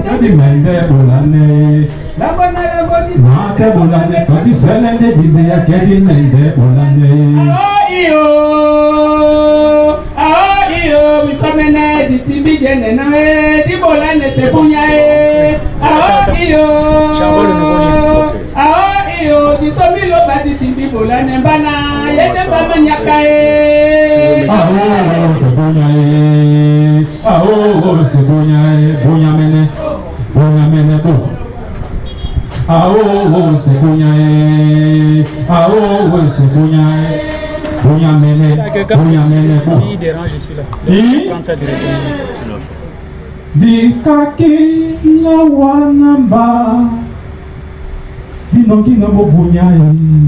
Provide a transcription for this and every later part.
Kadi mende bolane. Mate bolane. Kadi selende dinde ya kadi mende bolane. J'envoie le nouveau lien. Ah oh, c'est bonya eh. Ah oh, c'est bonya eh. Bonya mene. Bonya mene bo. Ah oh, c'est bonya eh. Ah oh, c'est bonya eh. Bonya mene. Il y a quelqu'un Bonya mene bo. qui dérange ici là. Donc, Hi? prendre ça directement. Dikaki na wanamba dinongina bobunya e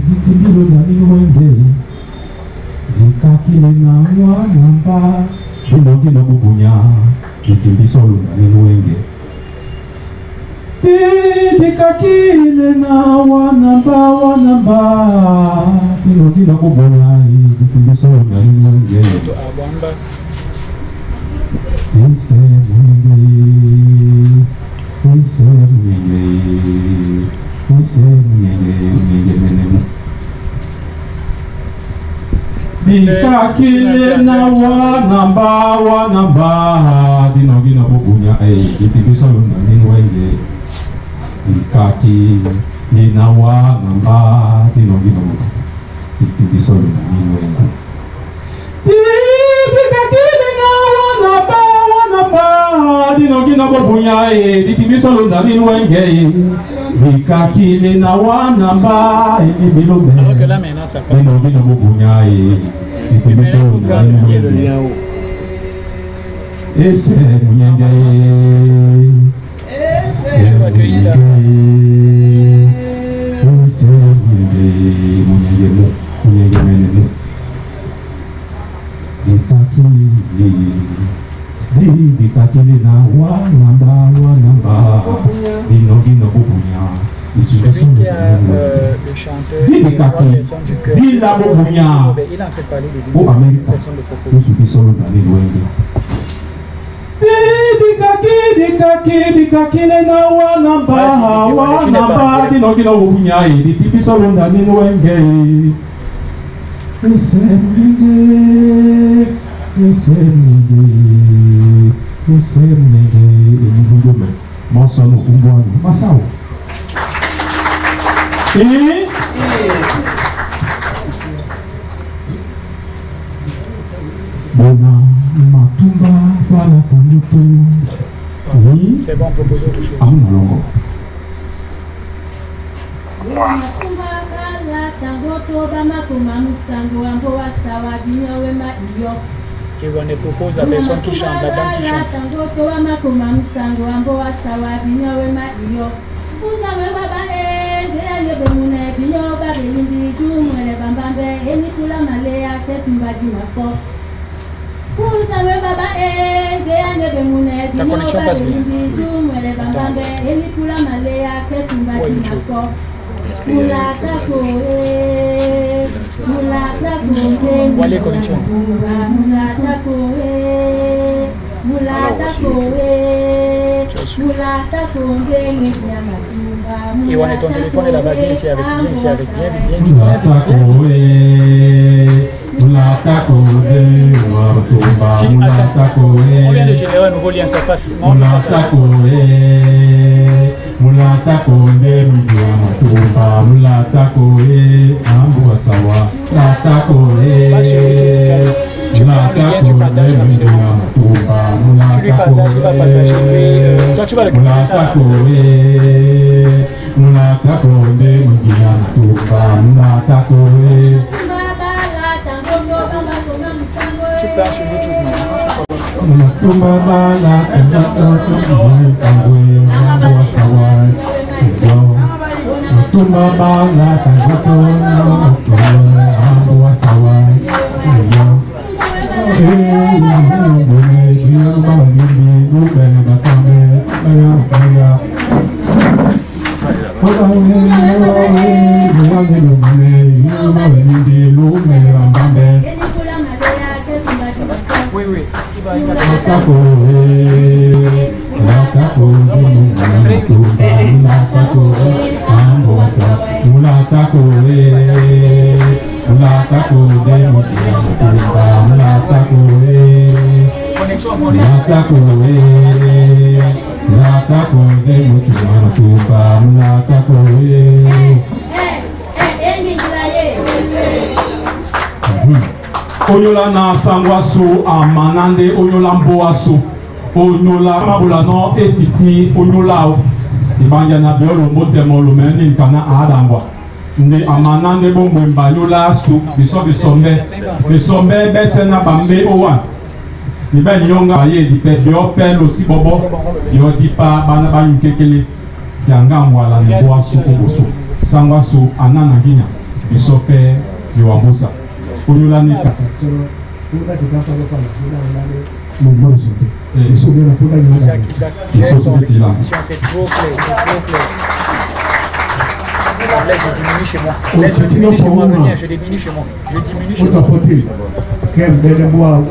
ditimbilo na minwenge dikakile na wanamba dinongina bobunya ditimbisolo na minwenge dikakile na wanamba wanamba dinongina bobunya e ditimbisolo na minwenge. Abamba. Ese mwenge, ese mwenge, ese mwenge, mwenge menemu. Dikakile na wanamba wanamba dinogina bubunya eh ditibiso na ninwenge. Dikakile na wanamba dinogina bubunya ditibiso na ninwenge. Dikakile na wanamba wanamba dinogina bobunya e ditimisolo na ninwenge dikakile na wanamba elibilobe Alors que là maintenant ça passe. dinogina bobunya e ditimisolo na Le ninwenge lien où? Ese munyenge ese munyenge ese munyenge munyenge mu munyenge mene mu dikakile di dikakile na wanamba wanamba dinogino bobunya. Celui qui a le chanteur, Dis trois les kaki. personnes du cœur. Dis la bobunya. Il est en train de parler de lui. O Amerika. Personne ne propose. Ditimisolo na ninwenge dikaki dikaki dikakile na wanamba Vas-y, tu n'es pas en wanamba direct. dinogino bobunya e ditimisolo na ninwenge ese mwenge ese mwenge ese mwenge elibundome mɔsɔnù umbuanu masawo. Ee. Bona matumba balata moto oui. C'est bon, propose autre chose. Amulongo. Et on ne propose la personne qui chante, la dame qui chante. Ta connexion passe bien. Attends. Ouais, YouTube. Est-ce qu'il y a YouTube? Où est les connexions? Tu as su. Et on est ton téléphone est là-bas, viens ici avec, viens ici avec, viens vite, viens vite, viens vite, viens vite. Si, attends. On vient de générer un nouveau lien, ça passe. Non, Mulata koe, mulata konde mujua matumba, mulata koe, ambu asawa, mulata koe, Va sur YouTube, tu prends le mulata lien, tu konde partages mujua rapidement. matumba, Tu lui mulata partages, il va partager. Puis, toi, tu vas récupérer ça. mulata koe, mulata konde mujua matumba, mulata koe. Tu pars sur YouTube maintenant. Tu parles. Matumba bala, ambu asawa, Matumba bala, ambu asawa, Oui, oui. Il va. Connexion, mon Onyola na sangwa su amanande onyola mboa su onyola mabola no etiti onyola o ibanja na biolo motemo lumeni nkana adangwa nde amanande bombwemba nyola su biso bisombe bisombe bese na bambe owa ibe nyonga ye dipe bio pe losi bobo yo dipa bana banyukekele janga ngwala ne boa su oboso sangwa su anana ginya biso pe yoambusa onyola nika. Isaac, Isaac, Ils sont ton petits, là. exposition, c'est trop clair, c'est trop clair. Là, je diminue chez moi. Là, je diminue chez moi, reviens, je diminue chez moi. Je diminue chez moi.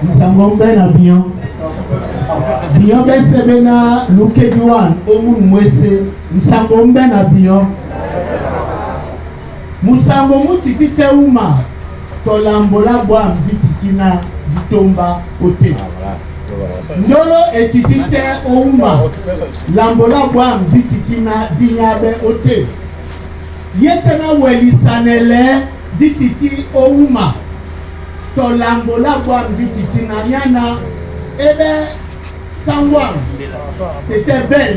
Nsango mbe na bion bion bɛ sɛbɛn na lukejuwan omun mwese nsango mbe na bion musango mu titi tɛ uma tɔlambola bɔ am di titi na ditomba ote ndolo etiti tɛ ouma lambola bɔ am di titi na dinya bɛ ote yetena welisanɛlɛ di titi ouma tɔlambola bɔ am di titi na miana ebe sangwa tete bɛl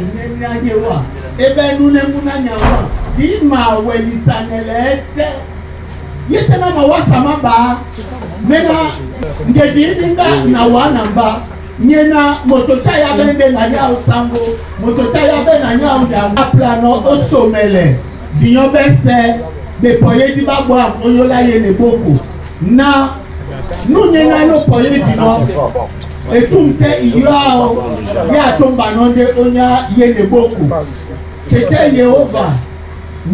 ne wa ebe nunemuna nyawa kì ma welisanɛlɛ tɛ yetena ma wasama ba mena ngedi ninga na wa namba nyena moto saya bɛ nde na nyawo sango moto taya bɛ na nyawo da aplano osomele viɲɔ bɛ sɛ bepɔye di ba bɔ am onyola ye ne boko na nu nyena no pɔye di nɔ etum tɛ iyɔ ya to mba nɔ de onya ye ne boko tete Yehova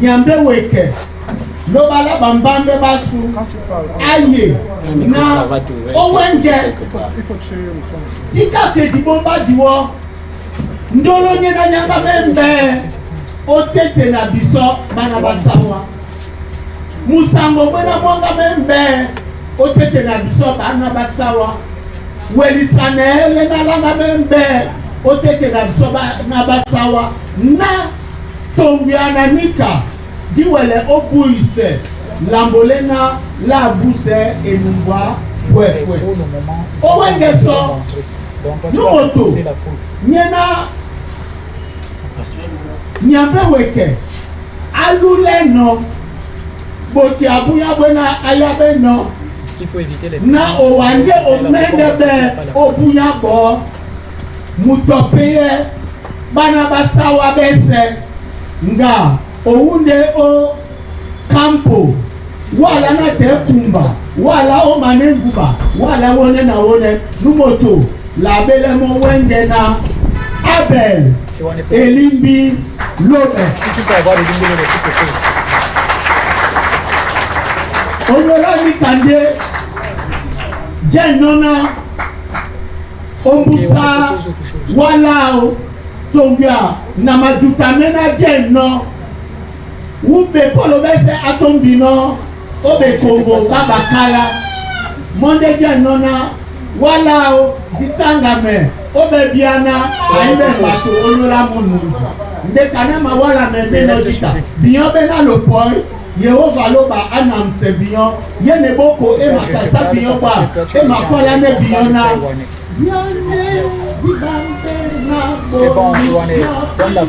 nyambe weke lobala bambambe basu aye na owenge tika kedi bomba diwɔ ndolo nye na nyanga membe otete na biso bana basawa musango mwena mwanga membe otete na biso bana basawa welisana ele na langa membe otete na biso bana basawa na tombiana nika diwele obuise lambole na labuse enumbwa pwepwe Pour le moment, owenge sɔ donc toi, tu nu vas moto pousser la foule. nyena nyambe weke alulɛ nɔ boti abuya bena ayabe nɔ Il faut éviter les na owande omende bɛ obuya bɔ mutɔpeyɛ bana basawa bɛ sɛ nga owunde o kampo wala na tɛ kumba wala o mane nguba wala wone na wone numoto labelemo wenge na Abel Elimbi Lobe. Si tu peux avoir le numéro de quelque chose. Onyola mi kande jẹ́ nọ́nà ombusa wala o tombia namadutamena jẹ́ nọ wube polo bɛ sɛ atombinɔ o bɛ kongo babakala monde jẹ́ nọ́nà wala o disangamɛ o bɛ biana ayi bɛ baso onyola mu nu nde kana ma wala mɛ mi nɔ dita biyan bɛ na lo pɔyi. Yehova loba anamse biyan yene boko e makasa biyan ba e makwala ne biyan na. C'est bon, Iwane. Donne la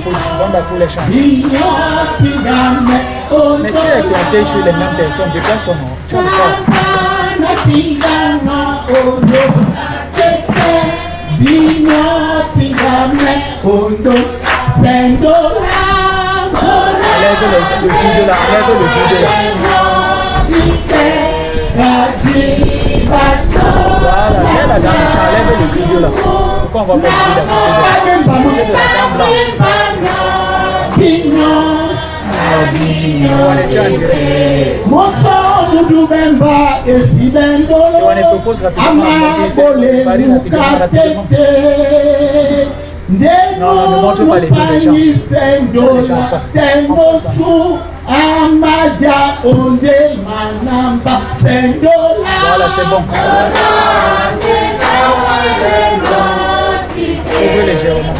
foule les chants. Mais tu es placé sur les mêmes personnes. Déplace ton nom. Tu as le droit. Enlève le vide là. Enlève le vide là. Voilà, viens là dans le champ. Enlève le vide là. Pourquoi on va pas le vide à côté de la dame blanche? On est déjà en direct. Dudu bemba esi bendolo Et on les propose rapidement, ama monter, bole varie rapidement, rapidement. mukatete Non, non, ne montre pas les deux, les gens. ndenu Les gens en face. tenosu amaja onde manamba sendola. Voilà, c'est bon. Ouvrez légèrement.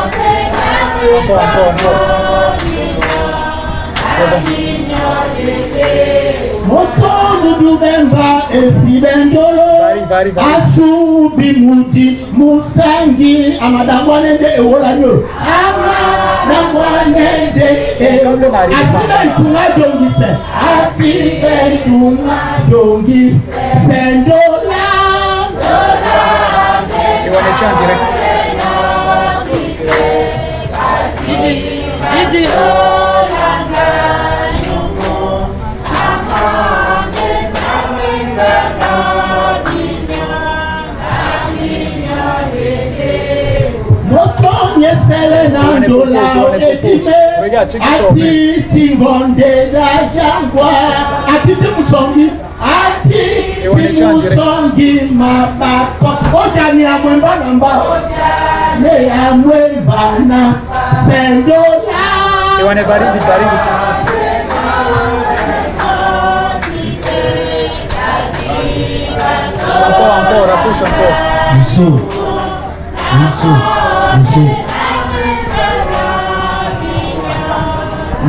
Encore, encore, encore. C'est bon. Moto dudu bemba esi bendolo Vari, vari, vari. asubi muti musangi amadangwane nde ewola nyo amadangwane nde ewola asibe ntunga jongise asibe ntunga jongise sendola. Et on est en direct. Didi, Didi. Moto nyesele na On est ndola propose, on est propose. etime Regarde, ceux qui sont ati tingonde la jangwa ati ti musongi ati Et on est ti déjà en direct. musongi mabako ojani amwemba na mba ne amwemba na sendola. Et on est varie vite, varie vite. Encore, encore, rapproche encore. Nso. Nso. Nso.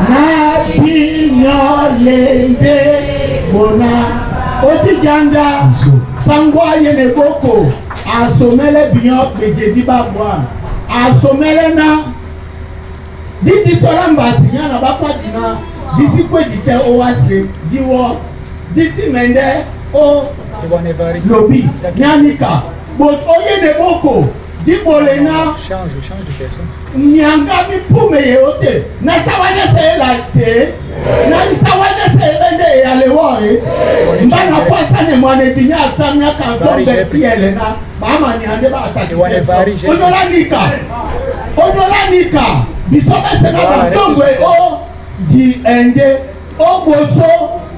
Na binyolende bona otijanda Nso. sangwa yene boko asomele binyo gbejedi babwa asomele na didi sọlá mbasi nyana bakwadina disi kwedite owase diwọ disi mende o Et on est varie. lobi Isaac, nyanika bo oyene boko digbole na Change, change de personne. nyanga mi pume ye o te na sawa nyese ye la te na sawa nyese ye bende eyale wɔ ye nba na kwasa ne mɔ ne di nya samia kan tó bɛ piyɛlɛ na bama nya ne b'a ta kisɛ onyola nika onyola nika bisɔbɛ sɛnɛ ba tongoe o di ɛnde o boso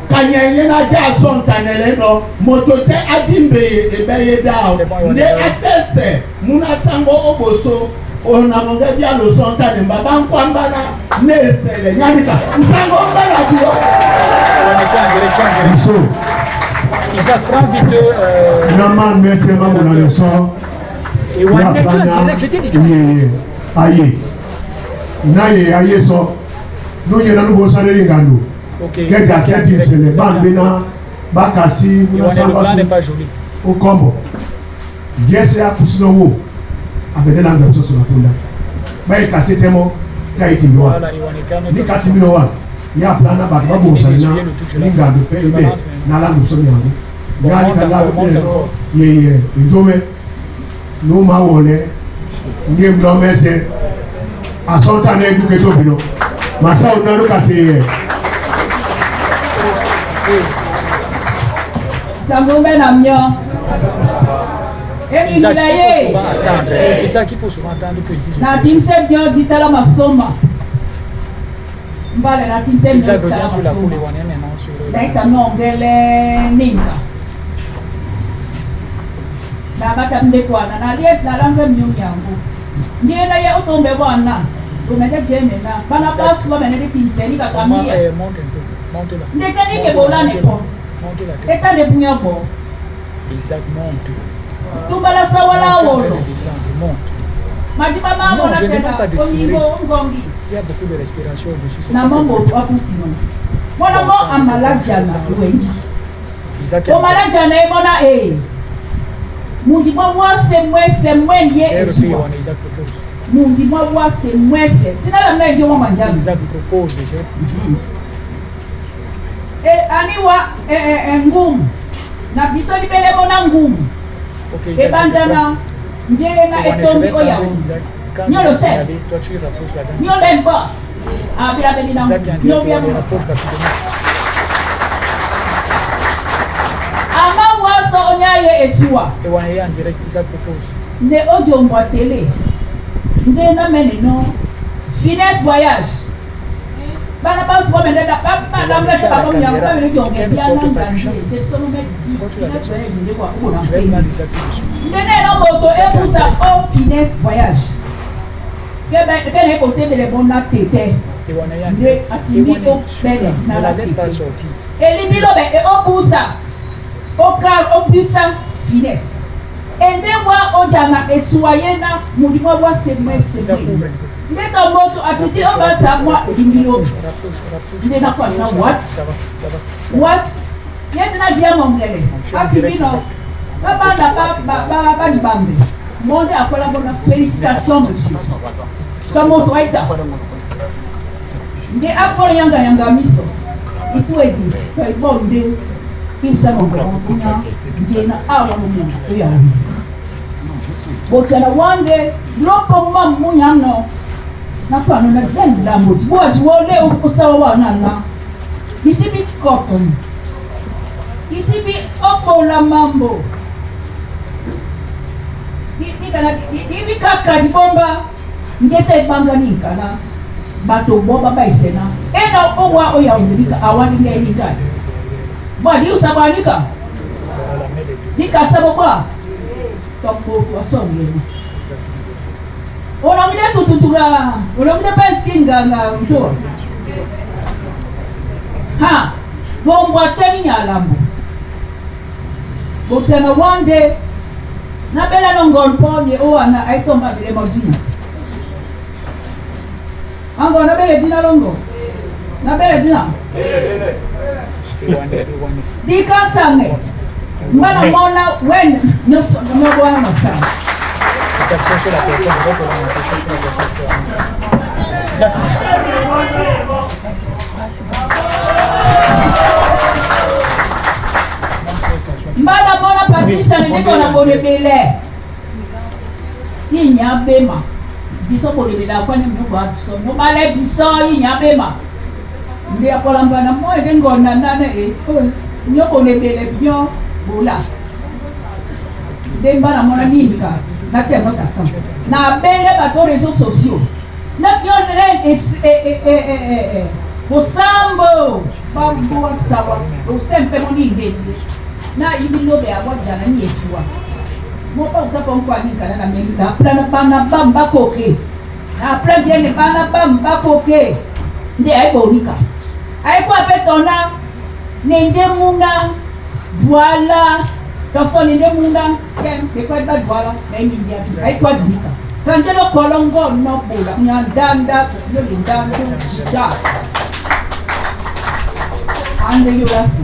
kanyɛ na dza sɔn tanɛlɛ nɔ moto tɛ adi mbe ye ebe ye da o nde atɛsɛ muna sango o boso onamɔgɛ bi alo sɔn ta ne ba ba nkwamba na ne sɛlɛ nyanika nsango nbala bi yɔ. On est en direct, en direct. Nso. Isaac, prends vite. Nama mese mamona le sɔ. Et on est en direct, je t'ai dit. Ye aye. Na ye aye sɔ. N'o yɛlɛ n'u bɔ sani ngando. Ok. Kɛse Isaac, ase en ti direct, sɛlɛ Isaac, ba en n bena direct. ba kasi Et muna on est, le sanba plan n'est su pas joli. o kɔmɔ. Gɛsɛ akusi na wo. Abɛnɛ na gbɛsɔ sɔrɔ kunda. Ba ye kasi tɛ mɔ k'a ye ti mi wa. Voilà, et on est calme. Ni kati mi wa. Ya plana ba ba bo sani na ni ngando pe ebe na la muso mi yango. Nga ni ka la pe no ye ye idome. No ma wole. Nye mlɔ mɛsɛ. Asɔnta ne edu keto bi no. Masa o nanu kasi ye. Sango na mio. Isaac, Emilila il faut ye. souvent attendre. Isaac, il faut souvent attendre que disent. Na timse bio ditala masoma. Mbale na timse bio Isaac ditala revient sur la foule et masoma. on est maintenant sur le. Daika nongele ninga. Na bata mbekwana na lie na lambe mnyum yangu. Ndiye na ye utombe bwana. Umeja jene na. Bana basu ba menele timse ni Comment, kakamia. monte un peu. Monte là. Ndekani ke bolane po. Monte la tête. Eta ne bunya bo. Isaac monte. Tumbala sawala Tu es en train wolo. de descendre, monte. Majiba Non, mamo na je ne tena. demande pas de serrer. Omingo ngongi. Il y a beaucoup de respiration au-dessus. c'est na ça que mambo tu- akusino mwana mo amalajana wenji Isaac est en train- omalajana emona e mundi mwa wase mwese mwenye J'ai repris, esuwa on est Isaac propose. mundi mwa wase mwese tina la mna njo mwa manjana Isaac propose. j'ai- e aniwa e, e, e, ngumu na biso libele mona ngumu Ok, Isaac, ebandana ndiye na je te prends. Et on est- je etombi vais oya prendre Isaac. Quand Nyo je le vais sais. signaler, toi tu rapproches la dame. nyo lemba abila beli na Isaac est en nyo direct, bia on les rapproche rapidement. Ama waso onyaye esuwa Et on est en direct, Isaac propose. nde odiombwa tele nde na mene no Finesse Voyage. Bana basu bamene balanga te Tiens la bango yango caméra bamene et yonge qu'elle ne bia sorte na pas du nganje champ. te biso mome Quand tu la Finesse laisses Voyage sortir, nde kwa okona je vais mpe demander ça tout de suite. ndene eno moto ebusa o Finesse Voyage kene ekotebele bona tete Et on est en nde direct. Et atindi on est o sur bele là. tina Ne la la laisse pas tete sortir. elimbi lobe e obusa okar obusa Finesse ende wa ojana esuwa ye na mudi mwa bwa semwe Ça semwe couvre un peu. nde ka moto atiti obasa mwa elimbi lobe Rapproche, rapproche. nde nakwana what Ça va, ça va. Ça va. what ye tina dia mongele asi bino babanda badibambe monde akola bona félicitation monsieur ka moto aita nde akola yanga yanga miso itu edi bo nde bisa nongo kuna njena awa mumuntu oya botiana wande lopo mamu nyamno napano na den lambo bwaji wole usawa wana isibi cotton isibi opola mambo ibi kaka dibomba ngete banga ninkana bato boba baisena ena owa oya ondelika awalinga enika bwadi usabanika Voilà, mets les deux. dikasabo bwa tombo wasongena olamide tututuga olamide penski nga nga mtoa ha bombwa teni nyalambo botena wande nabela nongon po ye owana aitomba bile modina ango nabele dina longo nabele dina Ewane, ewane. dikasange mbana mona wen nyoso nyobwana masana Isaac, cherche la personne, va te remonter, cherche la personne, je te remonte. Isaac. Vas-y, vas-y, vas-y, vas-y. Non, c'est ça, soit. mbala mona Patrice ndeko na bolebele inya bema biso bolebele akwani mnyoko wa biso nyobale biso inya bema nde akolamba na mo ede ngonda nane e nyo bolebele binyo bola nde mbala mona ninka na temo tata na bele bato réseaux sociaux na bio nene e bosambo bamboa sawa osempe moningeti na ibilobe abwajana ni yesuwa mopa kusapa nkwaninkana na mengi na plana bana bamba koke na plan jene bana bamba koke nde aibonika aikwa pe tona nende muna Douala toso nende muna kem dekwa ba Douala na imindia bi aikwa dinika kanjelo kolongo no bola nya danda yo le danda da ande yo lasu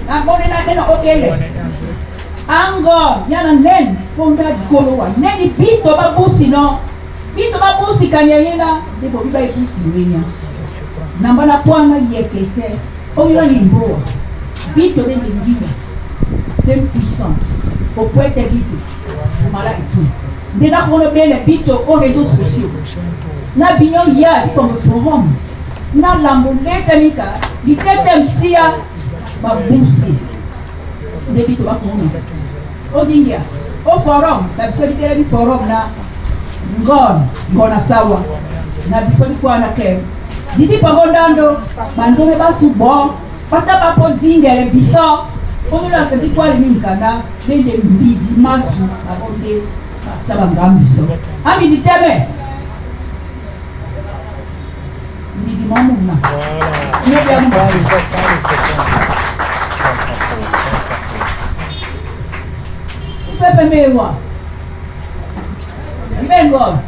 na bone na neno okele Ewane, en direct. ango yana nen ponda dikolo wa neni bito babusi no bito babusi kanyayela nde bobi baebusi wenya Isaac, je prends. namba na kwana yekete oyo ni mboa bito bende nginya c'est une puissance okwete bito omala etu nde nakono bele bito aux réseaux sociaux na binyo ya dikongo forum na lambo letemika ditete msia babusi nde bito bakona odingia o forum na biso litelemi forum na ngon ngona sawa na biso likwana ke disi pango ndando bandome basu bo bata bapo dingele biso omilaka dikwale ninkana bende mbidi masu babo nde basaba ngambiso ami diteme mbidi momuna Voilà. Mieux bien. Parle, Isaac, parle, c'est bon. upepe mewa ibe ngon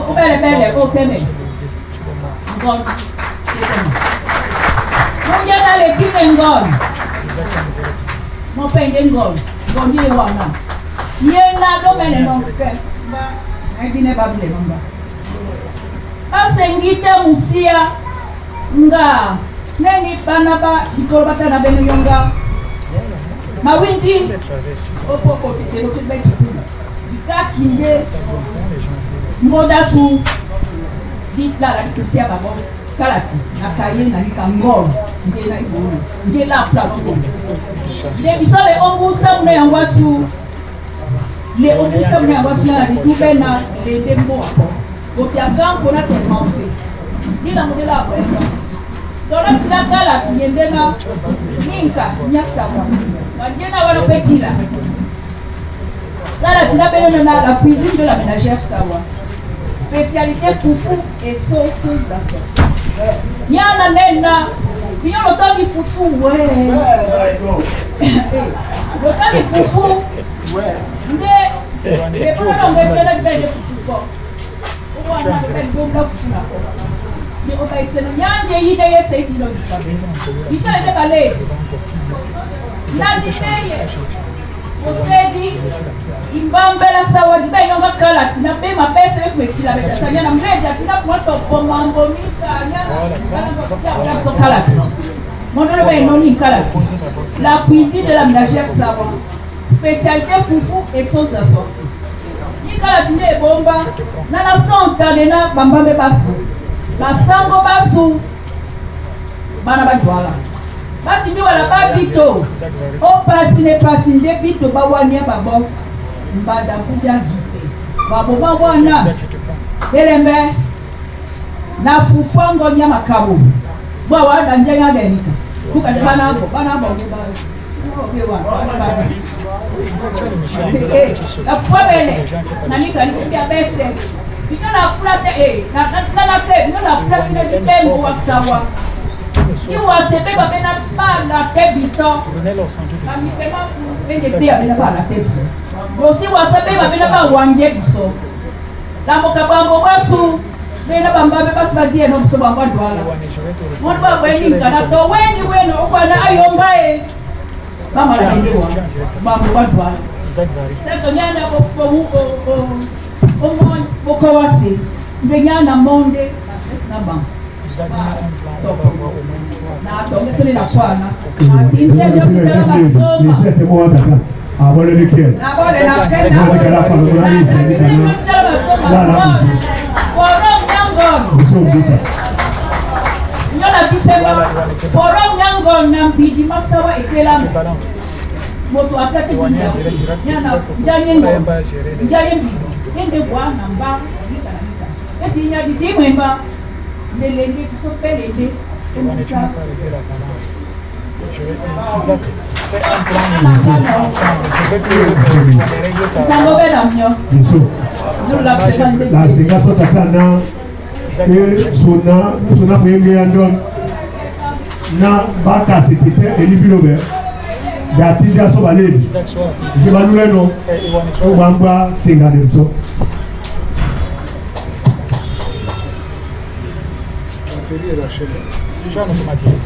ubelebele oteme ngon munjana lekile ngon Isaac, en direct. mopende ngon ngon ye wana ye na lomene no ke naebine babile nomba basengi te musia nga neni bana ba dikolo batana bene yonga mawindi Les traverses, tu opo otetelo te baisukuna dikakinde vois, les gens. ngodasu ditlala dikusia babo kalati na kaye na lika ngolo nde na ibulu nde la pla longo nde biso le ombusa muna yango asu le ombusa muna yango asu na ditube na lende mbo ako Botia kanko na tellement fait. Dila mudela kwenda. Tona tila kala tiyende na ninka nyasawa. Wajena wana petila. Là, la tila bene na la cuisine de la ménagère sawa. Spécialité foufou et sauce zaso. Nyana nena. Biyo le fufu ouais. Le temps du fufu. Nde. Et pour la longue période de fufu ko. Owana pe nzomba fufu na ko. Ni obaisene nyanje yide ye seidi no dipa. Bisa ende baleti. Nandi neye. Osedi imbambela sawa diba inonga kala tina be mapese be kumetila be tatanya na mreja tina kumato komambo mika nyana bana kala mondolo be noni kala la cuisine de la ménagère sawa spécialité foufou et sauce assortie ni kala tina ebomba na na santa na bambambe basu basango basu bana badwala basi mi wala babito o pasi ne pasi nde bito bawania babo mbada kuja jipe babo bawana elembe na fufongo nyama kabo bwa wada njenga denika kuka bana bo bana bo ba la fobele nanika nikumbia bese binyo na plate na na na te binyo na plate ne bembo wa sawa iwase be babena bala te biso bamipema ende be abena bala te biso bosi wase be babena bawanje biso lamboka bambo basu bena bambabe basu badie no biso bambo dwala mondo babweninka na to weni weno okwana ayomba e bamala bendewa bambo badwala seto nyana bokowasi nde nyana monde na bambo Forum nyango na mbidi masawa ekelami moto aplate nyana njanye ngo njanye mbidi ende bwa na mba nika na nika eti nyadi timwemba nelenge biso mpe lende Tu n'as pas réglé la balance. Je vais, Isaac, fais un plan ensemble. Je veux que on règle ça. Biso. La singa so tata na e sona sona muyenge ya ndon na bakasi tete elibilo be dati dia so baledi Isaac, sois nje balule no Eh, Iwane, sois o gbangba singa de so. Déjà en automatique.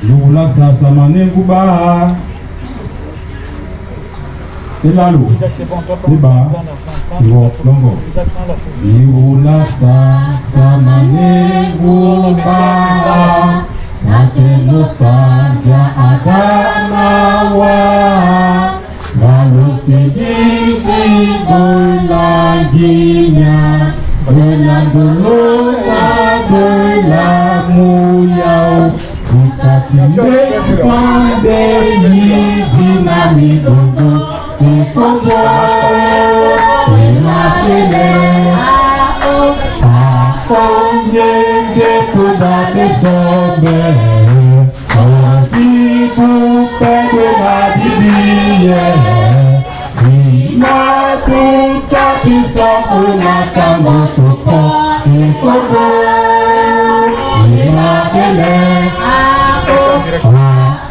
Lula sasa manenguba. Elalo. Isaac, c'est bon, toi, prends Eba. le plan d'ensemble. Prends Iwo la photo. longo. Isaac, prends la photo. Iwula sasa manenguba. Nakeno sanja adamawa. Balusidinzi bolaginya. Bola bola muyao. Bukati sande yi dinami gogo. Ikobo imapele. Akonyende kuda sombe. Obibu pede la bibiye. Makuta biso ulaka motuko. Ikobo imapele.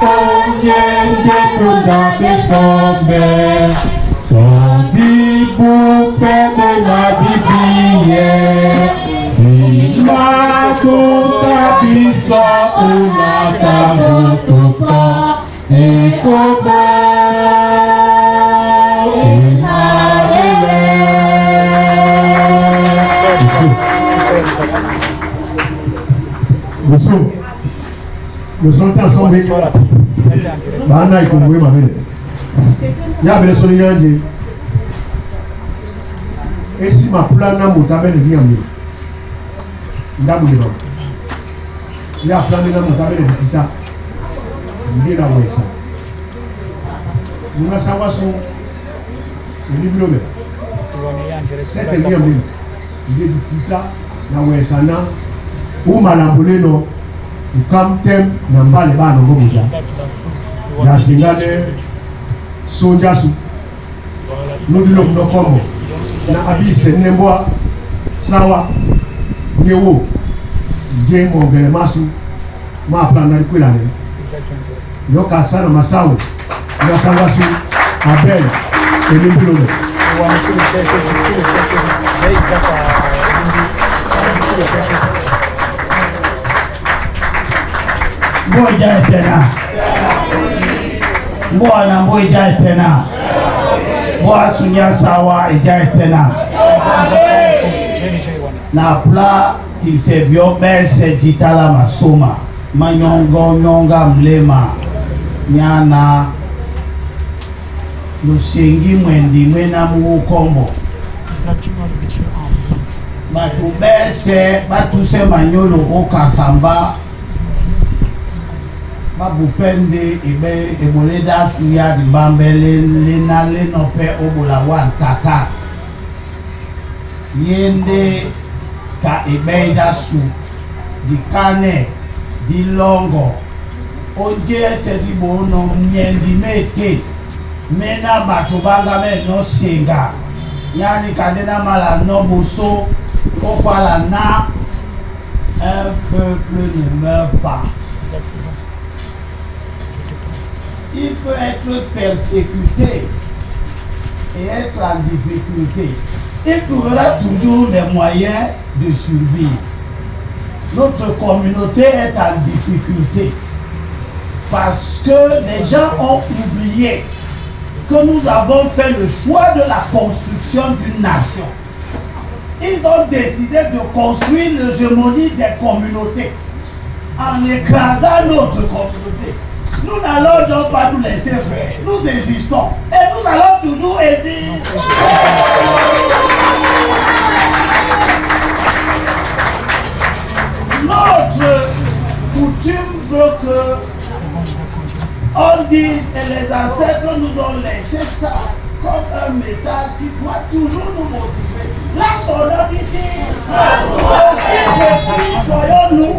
Akonyende kuda sombe. Obibu pede la bibiye. Makuta biso ulaka motuko. Ikobo imapele. Biso. Biso. Le son ta son be Sois rapide. Isaac est en direct. bana ikumwe mabele. Ya bele so nyanje. Esi mapula na moto abene ni yamwe. Ndabu no. Ya plan na moto abene dikita. Ndi na wesa. Muna sawa so Elibilome sete ngiambe nde dipita na wesana umalambulino ukamtem na mbale bana ngobuja na singane sonjasu nudilo mnokomo na abise nembwa sawa nyewo nje mongele masu ma plana likwilane yoka sana masau na sangasu abel elimbilome. Mboja tena mbwana mboja tena bwasunya sawa ijae tena na pla timsebio bese jitala masoma manyongo nyonga mlema nyana lusengi mwendi mwena mukombo batu bese batuse manyolo okasamba babupende ebe eboleda suya dibambe lena lenope obola wa tata yende ka ebeida su dikane dilongo oje ese dibo no nyendi mete mena bato banga me no senga yani kandena mala no boso okwala na un peuple ne meurt pas. Il peut être persécuté et être en difficulté. Il trouvera toujours les moyens de survivre. Notre communauté est en difficulté parce que les gens ont oublié que nous avons fait le choix de la construction d'une nation. Ils ont décidé de construire l'hégémonie des communautés en écrasant notre communauté. Nous n'allons donc pas nous laisser faire. Nous existons. Et nous allons toujours exister. Notre coutume veut que on dise, et les ancêtres nous ont laissé ça comme un message qui doit toujours nous motiver. La sonorité, aussi petits soyons-nous,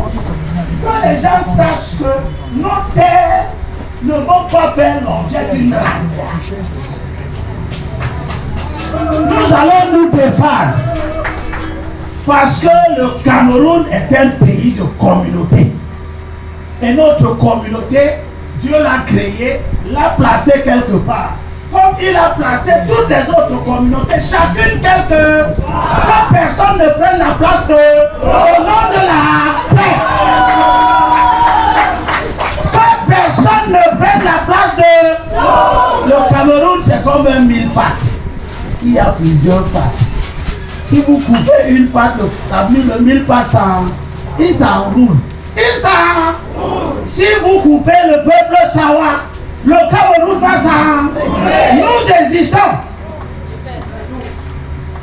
que les gens sachent que nos terres ne vont pas faire l'objet d'une race. Nous allons nous défendre parce que le Cameroun est un pays de communauté. Et notre communauté, Dieu l'a créée, l'a placée quelque part. Comme il a placé toutes les autres communautés, chacune quelque, que personne ne prenne la place de, au nom de la paix. Que personne ne prenne la place de. Le Cameroun, c'est comme un mille pattes. Il y a plusieurs pattes. Si vous coupez une patte, le mille pattes, il s'enroule. Il s'enroule. Si vous coupez le peuple Sawa, le Cameroun va s'en. Nous existons.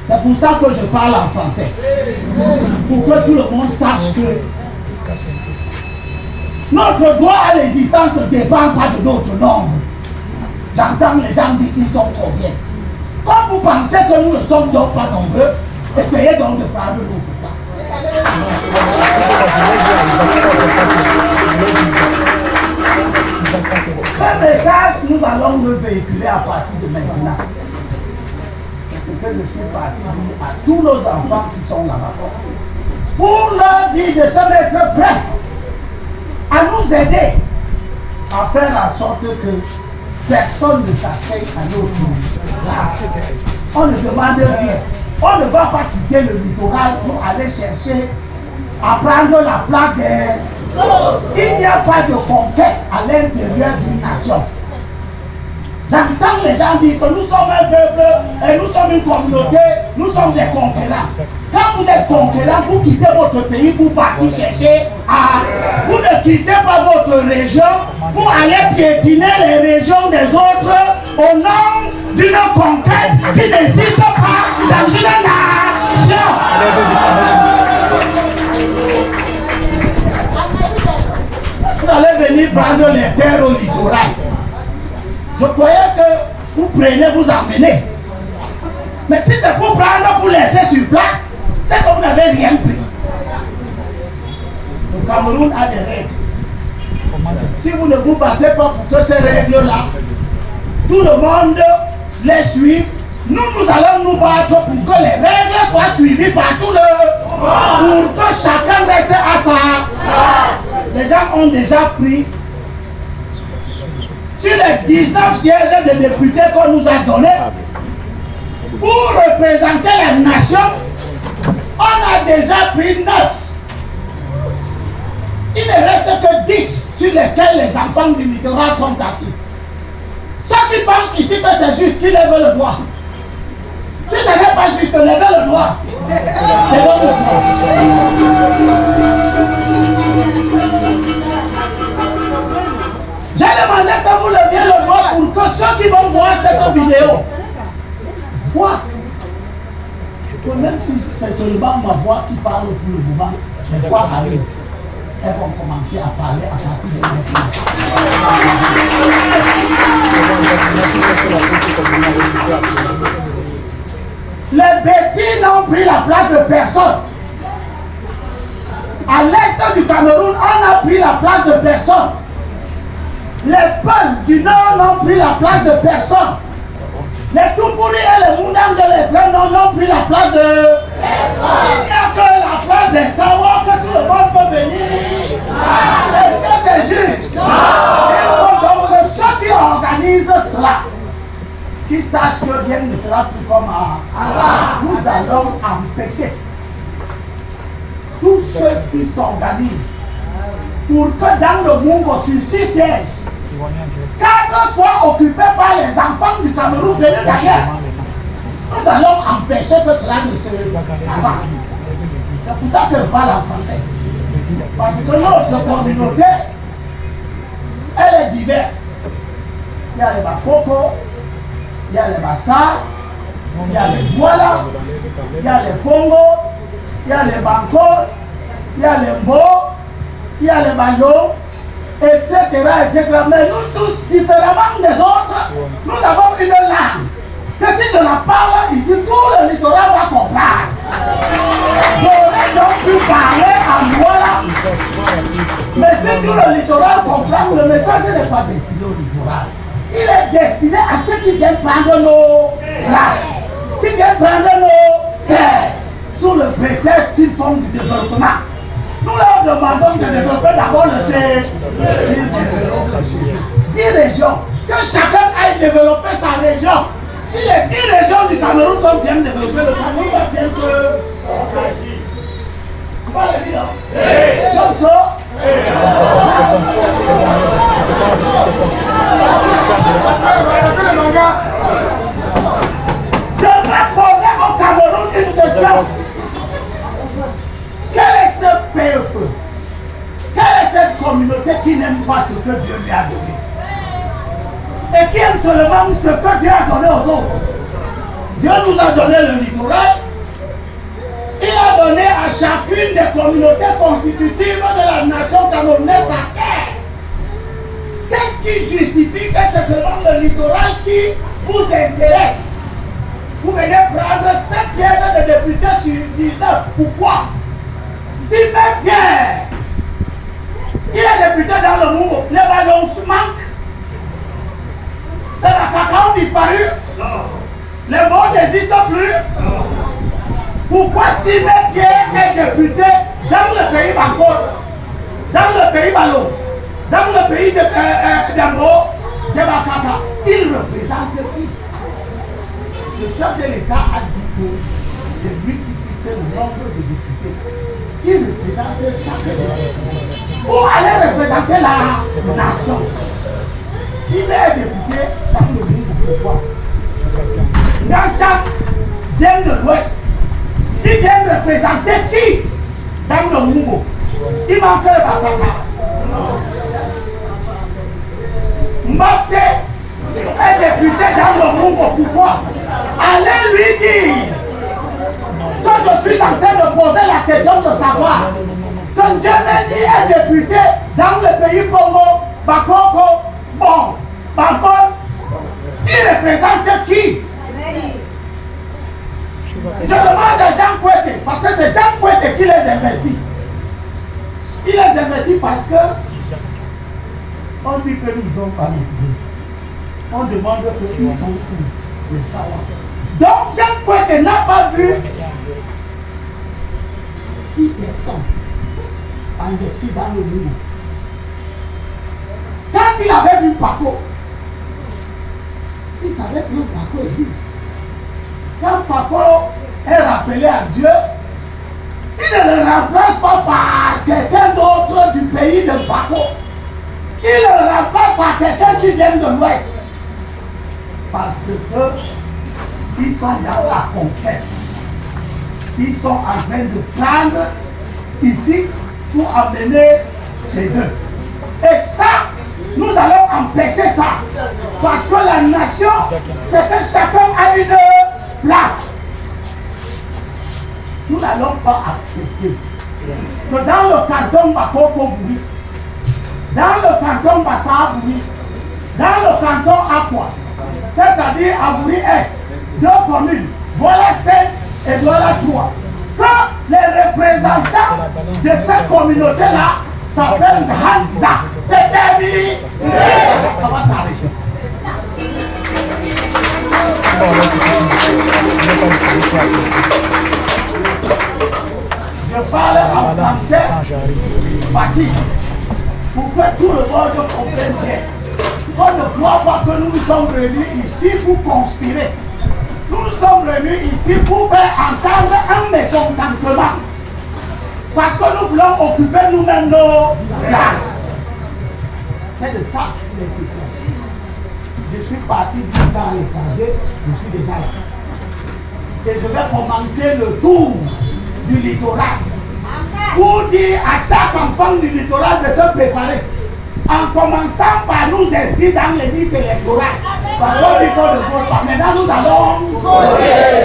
C'est pour ça que je parle en français. Pour que tout le monde sache que notre droit à l'existence ne dépend pas de notre nombre. J'entends les gens dire qu'ils sont combien. Quand vous pensez que nous ne sommes donc pas nombreux, essayez donc de prendre notre place. Ce message, nous allons le véhiculer à partir de maintenant. C'est ce que je suis parti dire à tous nos enfants qui sont là-bas. Pour leur dire de se mettre prêts à nous aider à faire en sorte que personne ne s'asseye à notre place. On ne demande rien. On ne va pas quitter le littoral pour aller chercher à prendre la place des... Il n'y a pas de conquête à l'intérieur d'une nation. J'entends les gens dire que nous sommes un peuple et nous sommes une communauté, nous sommes des conquérants. Quand vous êtes conquérant, vous quittez votre pays pour partir chercher à... Vous ne quittez pas votre région pour aller piétiner les régions des autres au nom d'une conquête qui n'existe pas dans une nation. Vous allez venir prendre les terres au littoral. Je croyais que vous prenez, vous emmenez. Mais si c'est pour prendre, pour laisser sur place, c'est que vous n'avez rien pris. Le Cameroun a des règles. Si vous ne vous battez pas pour que ces règles-là, tout le monde les suive, nous, nous allons nous battre pour que les règles soient suivies par tout le monde. Pour que chacun reste à sa place. Les gens ont déjà pris sur les 19 sièges de députés qu'on nous a donnés pour représenter la nation, on a déjà pris 9. Il ne reste que 10 sur lesquels les enfants du littoral sont assis. Ceux qui pensent ici que c'est juste, qui lèvent le doigt. Si ce n'est pas juste, levez le doigt. Levez le doigt. J'ai demandé que vous leviez le doigt pour que ceux qui vont voir cette vidéo voient que même si c'est seulement ma voix qui parle pour le moment, les voix arrivent. Elles vont commencer à parler à partir de maintenant. Les Bétis n'ont pris la place de personne. À l'est du Cameroun, on a pris la place de personne. Les Peuls du Nord n'ont pris la place de personne. Les Soupouri et les Moundang de l'extrême nord n'ont pris la place de personne. Il n'y a que la place des Sawa que tout le monde peut venir. Est-ce que c'est juste? Il faut donc que ceux qui organisent cela, qui sachent que rien ne sera plus comme avant. Nous allons empêcher tous ceux qui s'organisent pour que dans le monde, sur 6 sièges, 4 soient occupés par les enfants du Cameroun venus d'ailleurs. Nous allons empêcher que cela ne se fasse. C'est pour ça que je parle en français. Parce que notre communauté, elle est diverse. Il y a les Bakoko, il y a les Bassa, il y a les Douala, il y a les Congo, il y a les Banco, il y a les Mbo, il y a les Balo, etc., etc. Mais nous tous, différemment des autres, nous avons une langue que si je la parle ici, tout le littoral va comprendre. J'aurais donc pu parler en Douala, mais si tout le littoral comprend, le message n'est pas destiné au littoral. Il est destiné à ceux qui viennent prendre nos places, qui viennent prendre nos terres, sous le prétexte qu'ils font du développement. Nous leur demandons de développer d'abord le chez eux. 10 régions. Que chacun aille développer sa région. Si les 10 régions du Cameroun sont bien développées, le Cameroun va bien se... Comment le dire? Comme ça. Je vais poser au Cameroun une question. Quel est ce peuple? Quelle est cette communauté qui n'aime pas ce que Dieu lui a donné? Et qui aime seulement ce que Dieu a donné aux autres? Dieu nous a donné le littoral. Il a donné à chacune des communautés constitutives de la nation camerounaise sa terre. Qu'est-ce qui justifie que c'est seulement le littoral qui vous intéresse? Vous venez prendre 7 sièges de députés sur 19. Pourquoi? Si même Pierre, il est député dans le Mungo, les ballons manquent. Les cacao ont disparu. Les mots n'existent plus. Pourquoi si même Pierre est député dans le pays Banco, dans le pays Ballon, dans le pays d'Ambo, de Bakaka, il représente qui? Le chef de l'État a dit que c'est lui qui fixe le nombre de députés qui représente chaque député pour aller représenter la nation. S'il est député dans le monde, pourquoi? Jean-Jacques vient de l'Ouest. Il vient représenter qui dans le Mungo? Il manque le Bakaka. Mbappé est député dans le Mungo. Pourquoi? Allez lui dire. Ça, je suis en train de poser la question de savoir. Quand Djemeni est député dans le pays Congo, Bakoko, bon, Banco, il représente qui? Je demande à Jean Kuete, parce que c'est Jean Kuete qui les investit. Il les investit parce que on dit que nous sommes pas les. On demande qu'ils sont où les Sawa. Donc Jean Kuete n'a pas vu 6 personnes investies dans le monde. Quand il avait vu Paco, il savait que Paco existe. Quand Paco est rappelé à Dieu, il ne le remplace pas par quelqu'un d'autre du pays de Paco. Il le remplace par quelqu'un qui vient de l'Ouest. Parce que ils sont dans la conquête. Ils sont en train de prendre ici pour amener chez eux. Et ça, nous allons empêcher ça. Parce que la nation, c'est que chacun a une place. Nous n'allons pas accepter que dans le canton Bakoko-Vouri, dans le canton Bassa-Vouri, dans le canton Aqua, c'est-à-dire Avouri-Est, 2 communes, voilà 5 et voilà 3, que les représentants de cette communauté-là s'appellent Hanza. C'est terminé. Ça va s'arrêter. Je parle en français facile pour que tout le monde comprenne bien. On ne croit pas que nous nous sommes réunis ici pour conspirer. Nous nous sommes réunis ici pour faire entendre un mécontentement. Parce que nous voulons occuper nous-mêmes nos places. C'est de ça qu'il est question. Je suis parti 10 ans à l'étranger, je suis déjà là. Et je vais commencer le tour du littoral. Pour dire à chaque enfant du littoral de se préparer. En commençant par nous inscrire dans les listes électorales. Parce qu'on dit qu'on ne vote pas. Maintenant nous allons voter.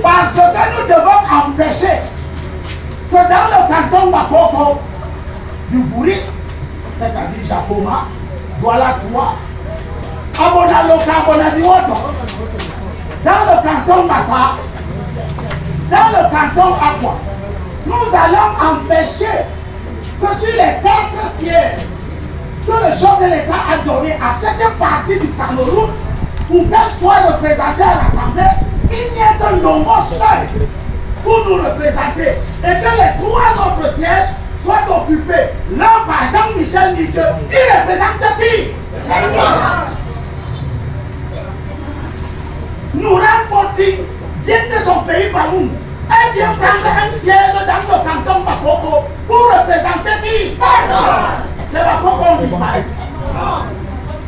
Parce que nous devons empêcher que dans le canton Bakoko du Vouri, c'est-à-dire Japoma, Douala 3, Abona Loka, Abona Diwoto, dans le canton Massa, dans le canton Aqua, nous allons empêcher que sur les 4 sièges que le chef de l'État a donné à cette partie du Cameroun pour qu'elle soit représentée à l'Assemblée, il n'y ait qu'un nombre seul pour nous représenter et que les 3 autres sièges soient occupés. L'un par Jean-Michel Michel, qui représente qui? Nouran Foti vient de son pays Bamoun. Elle vient prendre un siège dans le canton Bakoko pour représenter qui? Personne. Les Bakoko ont disparu.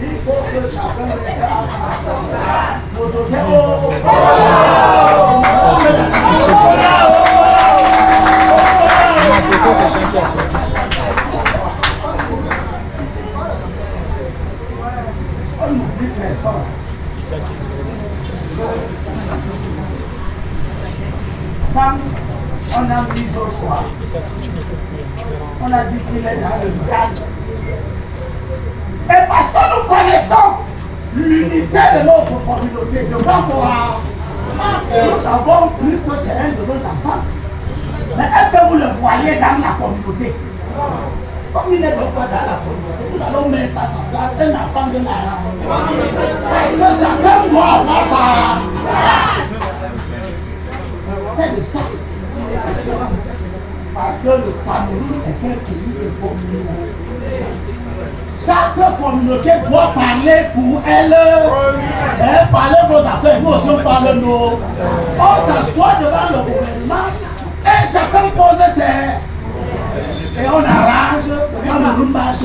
Il faut que chacun reste à sa place. On n'oublie personne. Quand on a mis au soir, on a dit qu'il est dans le diable. Et parce que nous connaissons l'unité de notre communauté devant moi, nous avons cru que c'est un de nos enfants. Mais est-ce que vous le voyez dans la communauté? Comme il n'est donc pas dans la communauté, nous allons mettre à sa place un enfant de la communauté. Parce que chacun doit avoir sa place. C'est de ça qu'il est question. Parce que le Cameroun est un pays de communauté. Chaque communauté doit parler pour elle. Hein, parler vos affaires. Nous aussi on parle nos. On s'assoit devant le gouvernement et chacun pose ses. Et on arrange. Le Cameroun marche.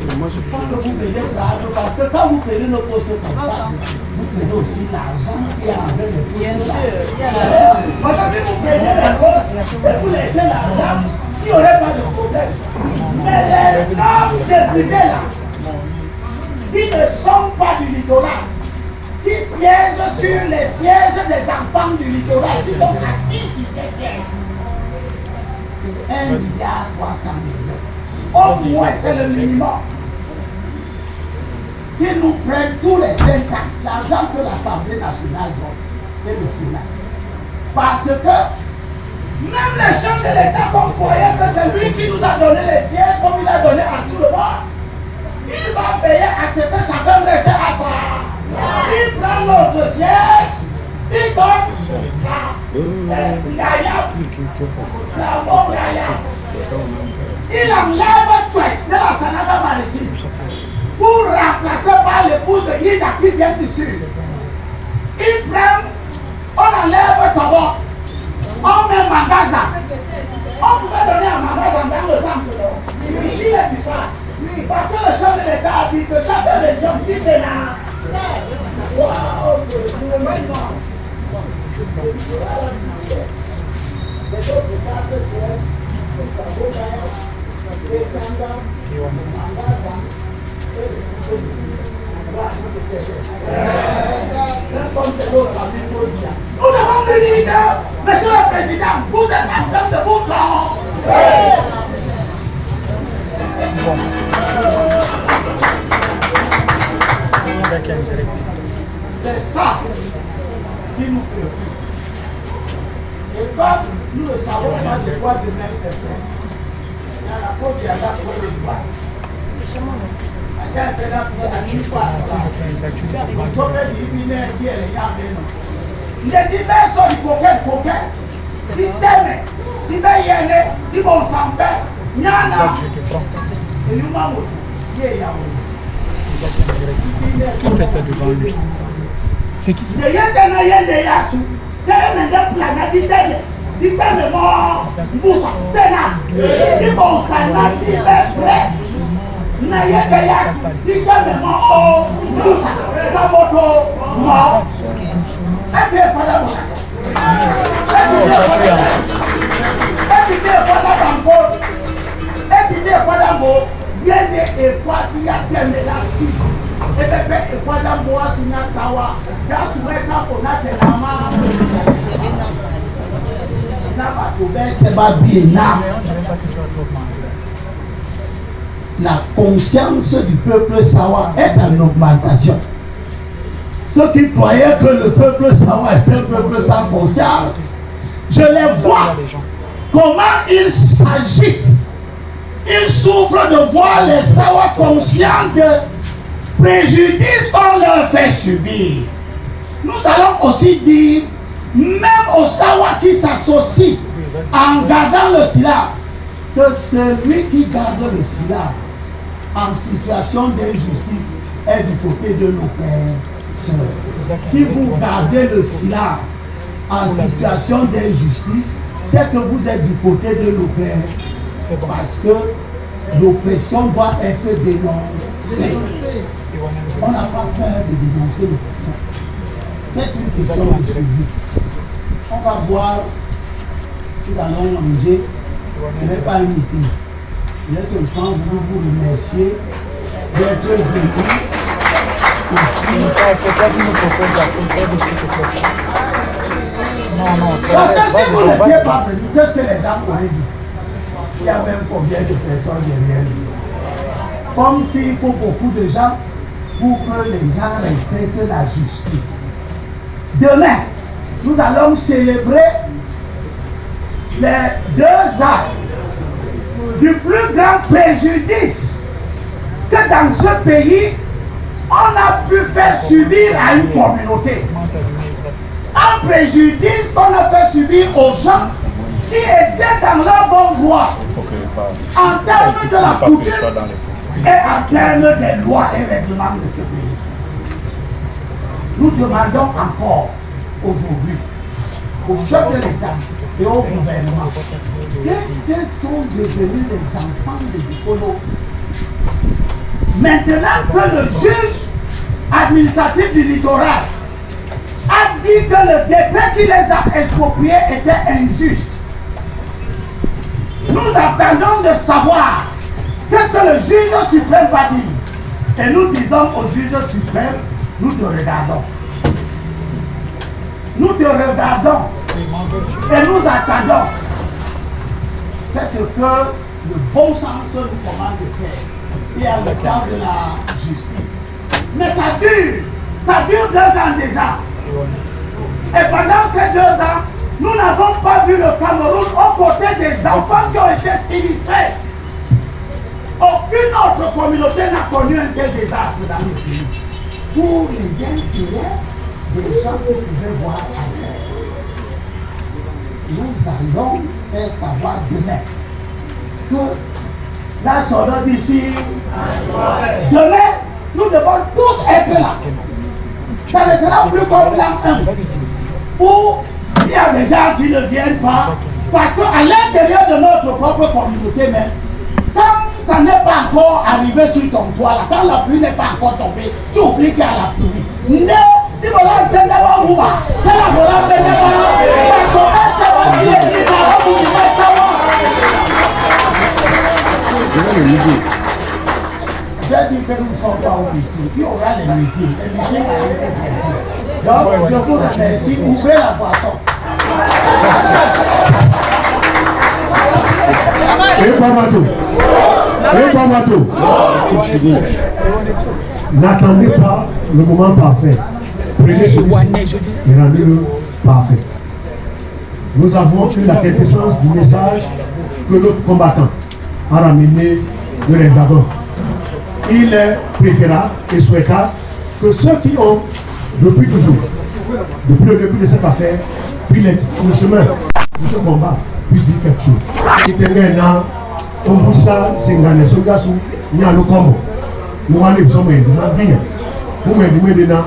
Il faut que vous veniez prendre parce que quand vous prenez nos postes comme ça, vous prenez aussi l'argent qui est avec les postes. Parce que si vous prenez les postes et vous laissez l'argent, il n'y aurait pas de problème. Mais les 9 députés là, qui ne sont pas du littoral, qui siègent sur les sièges des enfants du littoral, qui sont assis sur ces sièges, c'est 1,3 milliard. Au moins, c'est le minimum. Qui nous prennent tous les 5 ans l'argent que l'Assemblée nationale donne et le Sénat. Parce que même les chefs de l'État, qu'on croyait que c'est lui qui nous a donné les sièges, comme il a donné à tout le monde, il va payer à ce que chacun reste à sa. Il prend notre siège, il donne à Yaya, la Yaya. Il enlève Twes de la Sanaga maritime pour remplacer par l'épouse de Yida qui vient du sud. Il prend, on enlève Tobo, on met Mangaza. On pouvait donner à Mangaza dans le centre. Il est du ça. Parce que le chef de l'État a dit que chaque région dit que là. Waouh. Les autres quatre sièges, c'est Mangaza. Nous devons lui dire que, Monsieur le Président, vous êtes en train de vous tromper. Bon. Direct. C'est ça qui nous préoccupe. Et comme nous ne savons pas de quoi demain est fait, il y a la côte de la Côte d'Ivoire. Isaac, je te prends. Isaac. Qui fait ça devant lui? C'est qui ça? La conscience du peuple Sawa est en augmentation. Ceux qui croyaient que le peuple Sawa est un peuple sans conscience, je les vois comment ils s'agitent. Ils souffrent de voir les Sawa conscients de préjudice qu'on leur fait subir. Nous allons aussi dire, même aux Sawa qui s'associent en gardant le silence, que celui qui garde le silence en situation d'injustice est du côté de l'oppresseur. Si vous gardez le silence en situation d'injustice, c'est que vous êtes du côté de l'oppresseur. Parce que l'oppression doit être dénoncée. On n'a pas peur de dénoncer l'oppression. C'est une question de survie. On va voir, nous allons manger. Ce n'est pas un meeting. J'ai seulement voulu vous remercier d'être venu ici. C'est toi qui nous proposes la aide s'il te plaît. Non, non. Parce que si vous n'étiez pas venu, qu'est-ce que les gens auraient dit? Il y a même combien de personnes derrière lui? Comme s'il faut beaucoup de gens pour que les gens respectent la justice. Demain, nous allons célébrer les 2 ans du plus grand préjudice que dans ce pays, on a pu faire subir à une communauté. Un préjudice qu'on a fait subir aux gens qui étaient dans leur bon droit en termes de la coutume et en termes des lois et règlements de ce pays. Nous demandons encore aujourd'hui au chef de l'État et au gouvernement, qu'est-ce que sont devenus les enfants de Dikolo? Maintenant que le juge administratif du littoral a dit que le décret qui les a expropriés était injuste, nous attendons de savoir qu'est-ce que le juge suprême va dire. Et nous disons au juge suprême, nous te regardons. Nous te regardons et nous attendons. C'est ce que le bon sens nous commande de faire. Et à le temps de la justice. Mais ça dure. Ça dure 2 ans déjà. Et pendant ces 2 ans, nous n'avons pas vu le Cameroun aux côtés des enfants qui ont été sinistrés. Aucune autre communauté n'a connu un tel désastre dans le pays. Pour les intérêts des gens qui pouvaient voir ailleurs. Nous allons faire savoir demain que la sonore d'ici, demain, nous devons tous être là. Ça ne sera plus comme l'an 1 où il y a des gens qui ne viennent pas parce qu'à l'intérieur de notre propre communauté même, quand ça n'est pas encore arrivé sur ton toit, là, quand la pluie n'est pas encore tombée, tu oublies qu'il y a la pluie. Mais si vous l'entendez pas, vous va. C'est la voilà, mais pas. Ça va, ça va. Je vais le midi. J'ai dit que nous ne sommes pas au meeting. Qui aura les meetings? Les meetings arrivent bientôt. Donc, je vous remercie. Ouvrez la boisson. Et Bamato. Et Bamato. N'attendez pas le moment parfait. Prenez celui-ci et rendez-le parfait. Nous avons eu la quintessence du message que notre combattant a ramené de l'Hexagone. Il est préférable et souhaitable que ceux qui ont, depuis toujours, depuis le début de cette affaire, pris le chemin de ce combat, puissent dire quelque chose. Itenge na ombusa sengane sogasu nya lokomo. Mwane biso mwendi maginya. Mwendi mwendi na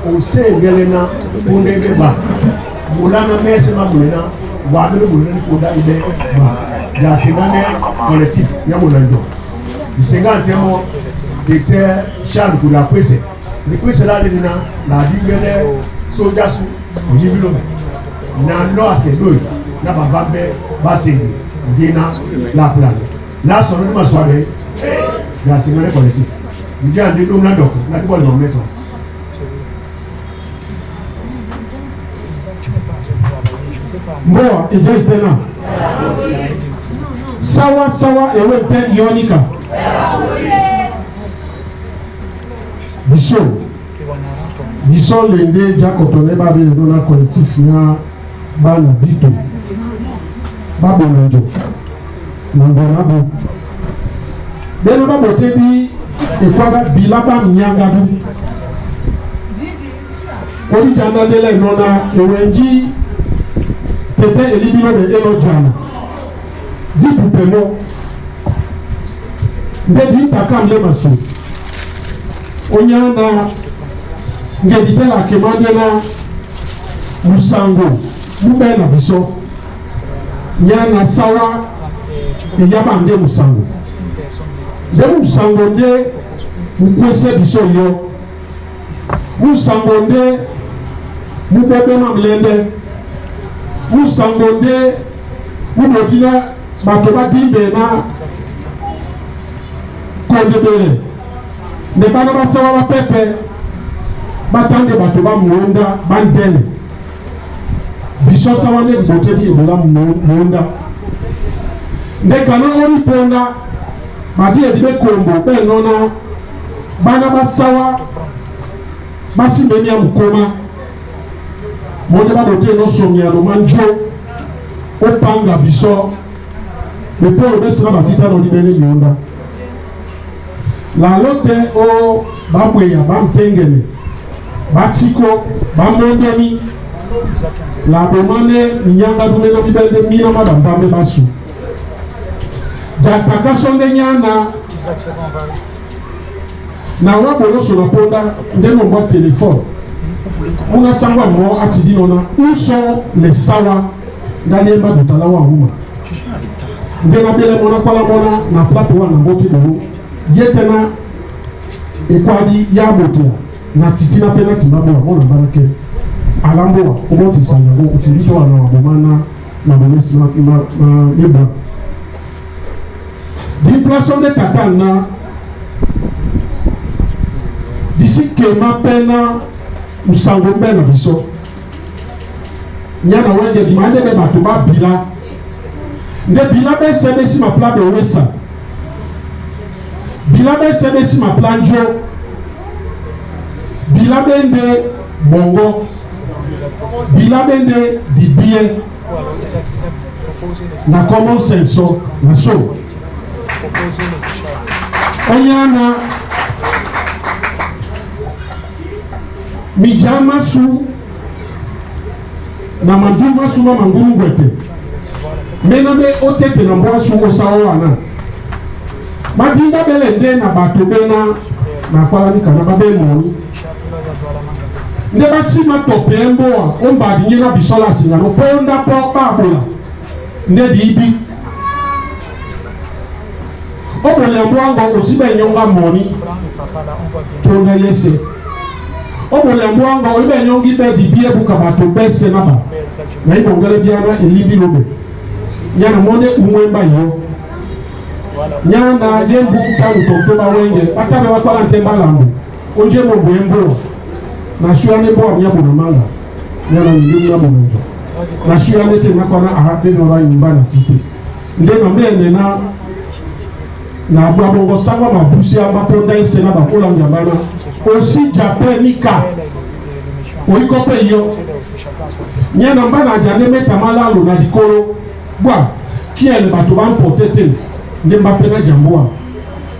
ose ngele na undebe ba. Mulana mese mamulena wabele mulena koda ibe ba. Ya sengane collectif ya mulanjo. Senga ntemo docteur Charles Kula Kwese. Ni Kwese la de na la di ngele sojasu oyibilo. Na no ase loyi na baba be ba senge ndina la plan. La sọ̀rọ̀ ní ma sọ abẹ ya sengane collectif. Ndi ande dom na dɔk na dibɔ le maison. Mboa eja itena. Sawa sawa ewe te yonika. Biso. Biso lende jakotole babe na collectif ya bana bito. Babonjo. Na ngona bu. Beno babote bi ekwaga bilaba mnyangadu. Ori jana dele nona ewenji tete elibilo be elo jana. Di pupemo. Nde di takam le maso. Onya na ngedi te la kemande na musango mube na biso. Nya na sawa eyaba nde musango. Nde musango nde mukwese biso yo. Musango nde mubebe na mlende. Musango nde mubokina bato badimbe na kondebele. Nde bana basawa bapepe batande bato bamuonda bandele. Biso sawa nde boteli ebola muonda. Nde kana ori ponda badi edi be kombo be nona bana basawa basimbeni ya mukoma monde babote nosongia no manjo opanga biso mepolo besika bavita no libele nyonda lalo te o babweya bampengele batiko bamondoni la bomane minyanga dumena mibende mina mabambambe basu jataka sonde nyana na wa boloso na ponda nde no telefone muna sangwa mo atidi nona où sont les sawa ngaliemba dutala wa huma nde na bele mona kwala mona na plateau wana ngoti bolo ye tena ekwadi ya botea na titi na pe na timba boa mona bana ke alamboa obo ti sanyango otiri to wana wa bomana na bomesi na na na eba di place de tata na disi kema pe na musango mbe na biso nyana wenge di mande be bato ba bila nde bila be sebe si ma pla be wesa bila be sebe si ma pla njo Bila be nde bongo, bila be nde dibie na common sense na so. Onyana mijama su na manduma su ma manguru ngwete. Mena be otete na mbwa su osawo wana. Madinda bele nde na bato bena na kwala ni kana babe moni. Nde basima tope mboa ombadi nye na bisola singa no ponda po babola. Nde dibi. Obola mbwango osibe nyonga moni. Ponda yese. Obola mbwango oibe nyongi be dibie buka bato bese na ba. Na ibongele biana elimbi lobe. Nyana monde umwemba yo. Nyana yembu tanu tonto ba wenge batabe bakwala ntemba lambu. Onje mo bwembo. Na suya ne bo nya bona manga. Nyana ndi nya bona njo. Na suya ne te nakwana aha de no ba nyumba na tite. Nde na mene na na bwa bongo sangwa mabusi amba ponda ese na bakola njambana. Osi jape nika. Oikope yo. Nyana mbana jane meta malalo na dikolo. Bwa kiele bato ba mpote te. Nde mbape na jamboa.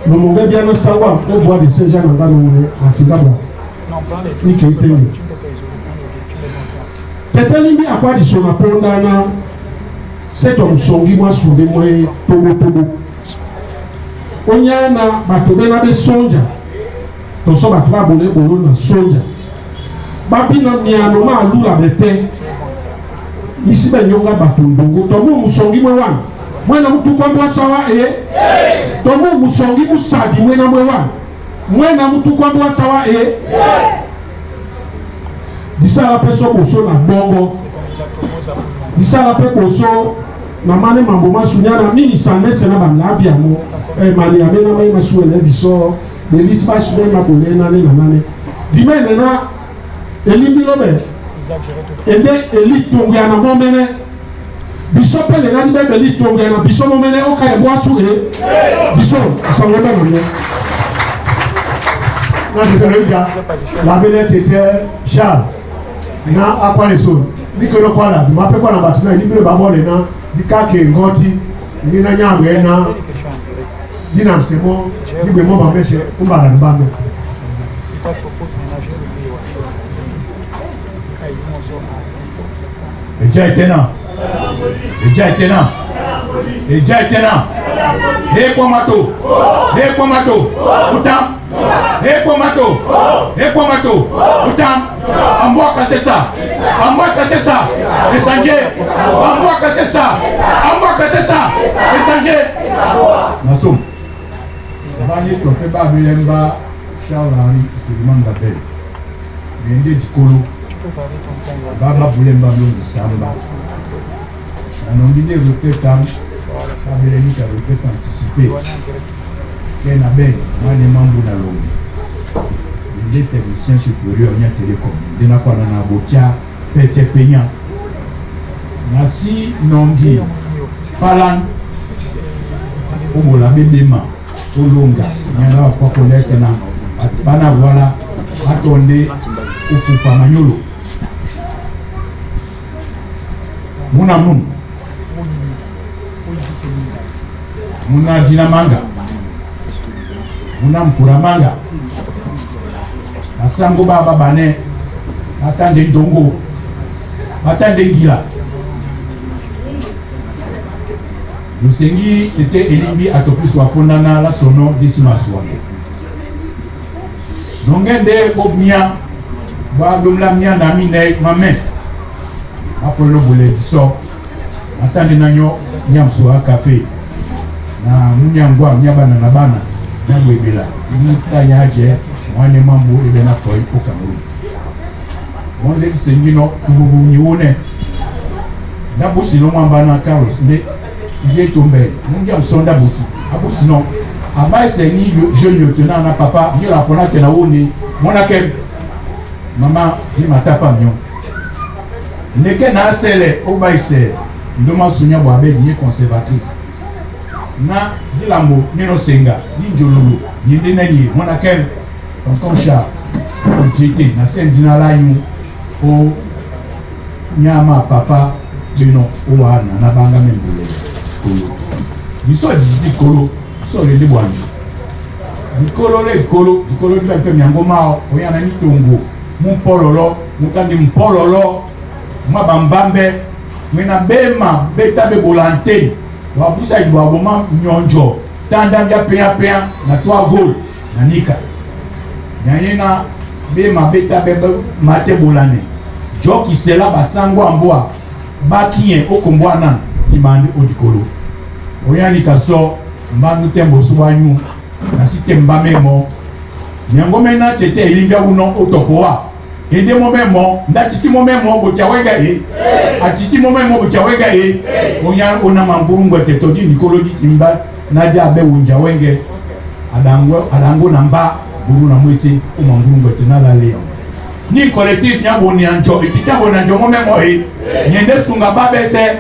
No monga bien na sawa o bois de Saint-Jean na ngano ne asigabra. Ni ke itenge. Teteli mbi akwa di sona ponda na seto musongi mwa sunde mwe tobo tobo. Onyana bato bena be sonja. Toso bato ba bole bolo na sonja. Babi na miano ma lula bete. Isi be nyonga bato ndongo. Tomo musongi mwe wana. Mwena mutu kwa mbwa sawa e. Tomo musongi musadi mwena mwe wana. Mwena mutu kwa mbwa sawa e. Disala pe so boso na bongo. Disala pe boso na mane mambo masunya na nini sane sena ba labia mo. E mani amena mai masuele biso. Belit ba sude ma bole na ne na nane. Dimene na elimbi lobe. Ende eli tongo ya na momene. Biso pe le nani be beli tongo ya na biso momene o ka e boasu e. Biso sango ba na. Na Thessalonique, la belette était Charles. Na akwa le so. Ni kelo kwa la, ma pe kwa na batu na ni bile ba mo le na di ka ke ngoti ni na nyangwe na di na msemo di gbe mo ba mese umba la ba me. Eja etena. Eja etena. Eja etena. He kwamato. He kwamato. Utam. He kwamato. He kwamato. Utam. Ambwa kasesa. Ambwa kasesa. Esanje. Ambwa kasesa. Ambwa kasesa. Esanje. Nasum. Banye tope ba milemba Charles Henri Suleiman Gabel. Yende dikolo. Baba bulemba blongi samba. Nanombi nde retraite am. Babeleni ka retraite anticipée. Ke na ben mwane mambu na lombi. Nde technicien supérieur nya télécom. Nde na kwana na botia pete penya. Nasi nongi palan obola bebema olonga nyanga wakwa kolete na bana voilà atonde ufupa manyolo. Muna munu. Muna dina manga. Muna mfura manga. Asango baba bane. Atande ndongo. Atande ngila. Lusengi tete elimbi atokusu aponana la sono disima suange. Nongende bobnia ba domla mia na mine mame. Apolo bole biso. Atande nanyo nyamsua café. Na munyangwa nyabana na bana na bwebela. Muta nyaje mwane mambo ebe na koi o Cameroun. Monde sengino tububu nyiwone. Ndabusi no mwamba na Carlos nde Dieu tombe. Mundia msonda bosi. Abosi non. Aba se ni jeune lieutenant na papa, ni la fona ke na woni. Mona ke mama di matapa nyon. Neke na sele obaise ndoma sunya bo abe di conservatrice. Na dilambo nino senga ni njololo ni ndenani mona ke tonton Charles. Ntete na sendina la nyu o nyama papa beno o wana na banga membule kolo. Biso didi kolo so le bwanji. Dikolo le kolo, dikolo di mpe miango mao oyana ni tongo. Mumpololo, mutandi mpololo, mwa bambambe, mwena bema beta be volante. Wabusa ibwa boma nyonjo. Tanda mbia pea pea na toa gol na nika. Nyanyena bema beta be mate bolane. Joki sela basango amboa bakiye okombwa na imande odikolo. Oyani kaso mbandu tembo subanyu na site mbamemo. Nyango mena tete elimbia uno otokoa. Ende momemo ndatiti momemo bochawega e. Atiti momemo bochawega e. Onya ona mangurungwe teto di nikolo di timba nadia abe wunja wenge. Adango adango namba buru na mwese o mangurungwe tenala leon. Ni collectif nya boni anjo etita boni anjo momemo e. Nyende sunga babese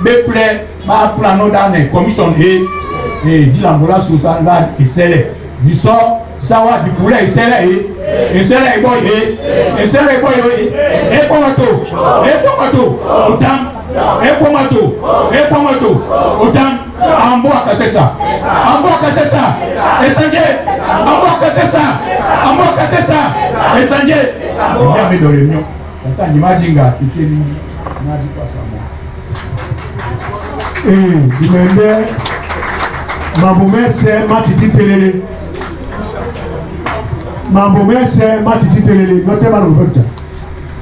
beple ba plano dane commission e. E di lambola suta la esele. Biso sawa di poulet esele e. Esele e boy e. Esele e boy e. E pomato. E pomato. Otam. E pomato. E pomato. Otam. Ambo akasesa. Ambo akasesa. Esanje. Ambo akasesa. Ambo akasesa. Esanje. Ndia mi dole mio. Tata ni majinga ikeli na di pasa mo. Eh, dimende mabomese matiti telele. Mabomese matiti telele note ba no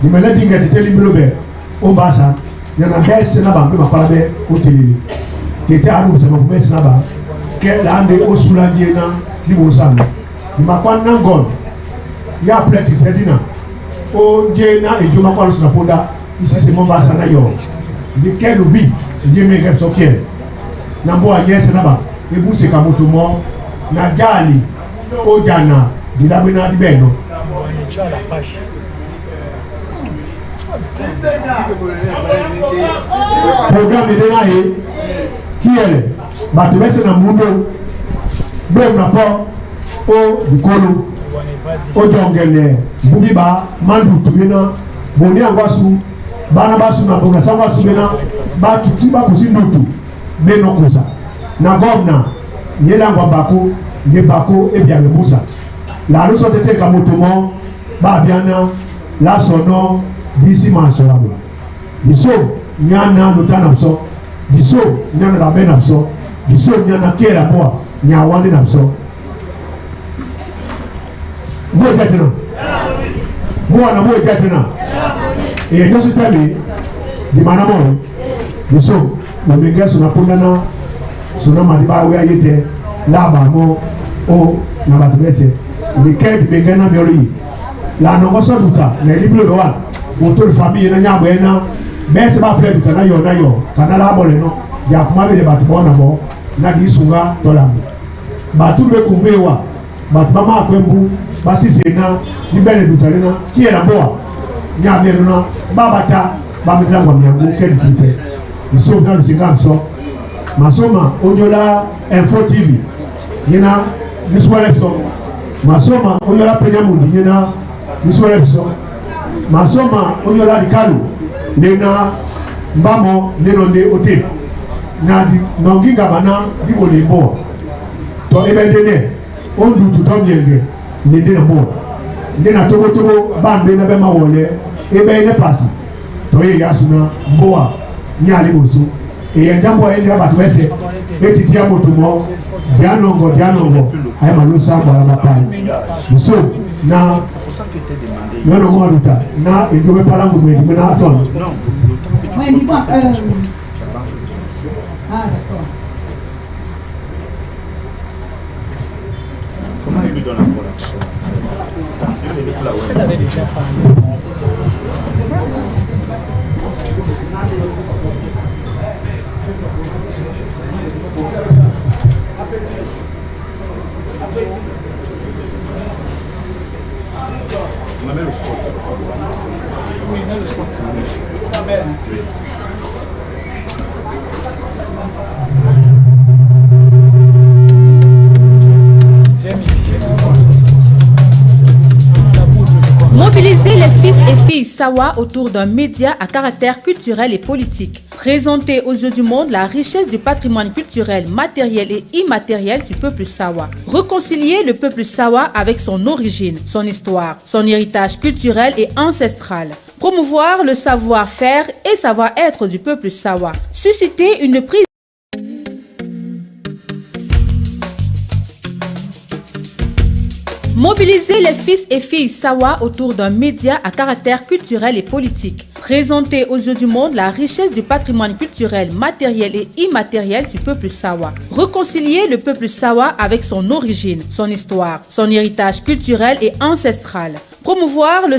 Dimende dinga tete limbilobe o basa yana bese na ba mbe mapala be o telele. Tete anu se mabomese na ba ke la ande o sulandie na libosa. Makwa nangon ya pleti sedina o je na ejoma kwa lusu na ponda isi se mombasa na yo. Ndi kelu bi ndi me ngep sokie. Na mbo anyese na ba ebuse ka moto mo na jali o jana dilabe na dibeno. Programme de na e kiele batebese na mundo bem na po o dikolo o jongele bubiba mandu tuyena boni angwasu bana basu na bona sangwasu bena batuti bakusi ndutu beno kusa na gomna nyela ngwa bako ne bako ebiame musa la ruso tete kamotomo ba biana la sono disi mansolabo diso nyana nutana so diso nyana la bena so diso nyana kera boa nyawande na so mo jatena mo na mo jatena e josu tabi di manamo diso mo menga suna pundana suna madiba we ayete la ba mo o na batubese ni ke di menga na bioli la no so duta na libro do wa moto famille na nyabo na bese ba pre duta na yo kana la bole no ya kuma be batu bona bo na di sunga tolambo batu be kumbewa batu ba ma kwembu basise na libele duta lena kiera boa nyame na babata ba mitangwa myangu ke ditipe iso na lusinga so masoma onyola Info TV nyina niswele so masoma onyola Penyamundi nyina niswele so masoma onyola dikalu nena mbamo neno nde ote na di nonginga bana di bolembo to ebendene ondutu to nyenge nende na mo nde na tobo tobo bambe na be mawole ebe ne pasi to ye yasuna mboa nyali bosu e yanjambo ende abatu bese etiti ya motumo dianongo dianongo ay malusa bala mapai so na non non maluta na ejobe palangu mwe na aton Ouais, dis-moi, ah, d'accord. Comment il lui donne encore la Elle avait déjà parlé. On met le sport. Oui, mets le sport. Oui. J'ai mis. La poudre. Mobiliser les fils et filles Sawa autour d'un média à caractère culturel et politique. Présenter aux yeux du monde la richesse du patrimoine culturel, matériel et immatériel du peuple Sawa. Réconcilier le peuple Sawa avec son origine, son histoire, son héritage culturel et ancestral. Promouvoir le savoir-faire et savoir-être du peuple Sawa. Susciter une prise. Mobiliser les fils et filles Sawa autour d'un média à caractère culturel et politique. Présenter aux yeux du monde la richesse du patrimoine culturel, matériel et immatériel du peuple Sawa. Réconcilier le peuple Sawa avec son origine, son histoire, son héritage culturel et ancestral. Promouvoir le